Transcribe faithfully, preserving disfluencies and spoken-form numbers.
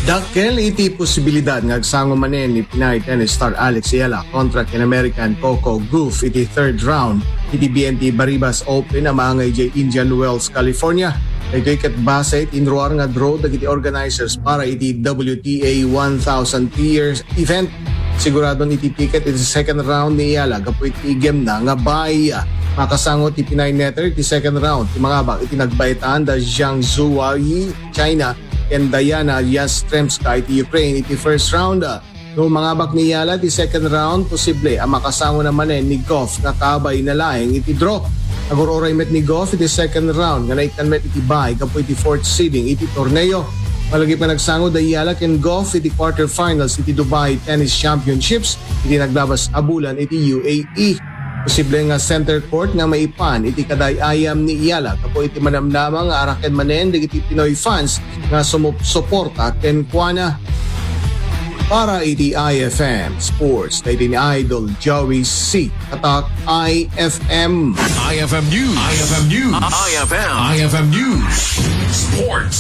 Dakkel iti posibilidad nga agsango manen ni Pinay tennis star Alex Eala kontra ken American Coco Gauff iti third round iti B N T Baribas Open a maangay idiay Indian Wells, California. Daytoy ket base iti inruar nga draw dagiti organizers para iti W T A one thousand players event. Siguradon iti ticket iti second round ni Eala gapu iti iggemna nga bay. Makasango ti Pinay netter iti second round ti mangabak iti nagbaetan da Zhang Zuoyi, China, ken Diana Yastremska iti Ukraine iti first round. No mangabak ni Eala iti second round, posible a makasango na manen ni Gauff nga kabayna laeng iti draw. Agur-uray met ni Gauff iti second round nga naikkan met iti bay gapu iti fourth seeding iti torneo. Malagip nga nagsango da Eala ken Gauff iti quarterfinals iti Dubai Tennis Championships iti naglabas a bulan iti U A E. Posible nga center court nga maipan iti kaday-ayam ni Eala gapu iti manamnama nga araken manen dagiti Pinoy fans nga sumusuporta kenkuana. Para iti I F M Sports, daydi ni Idol Joey C. Katak I F M. I F M News. I F M News. I F M. I F M News. Sports.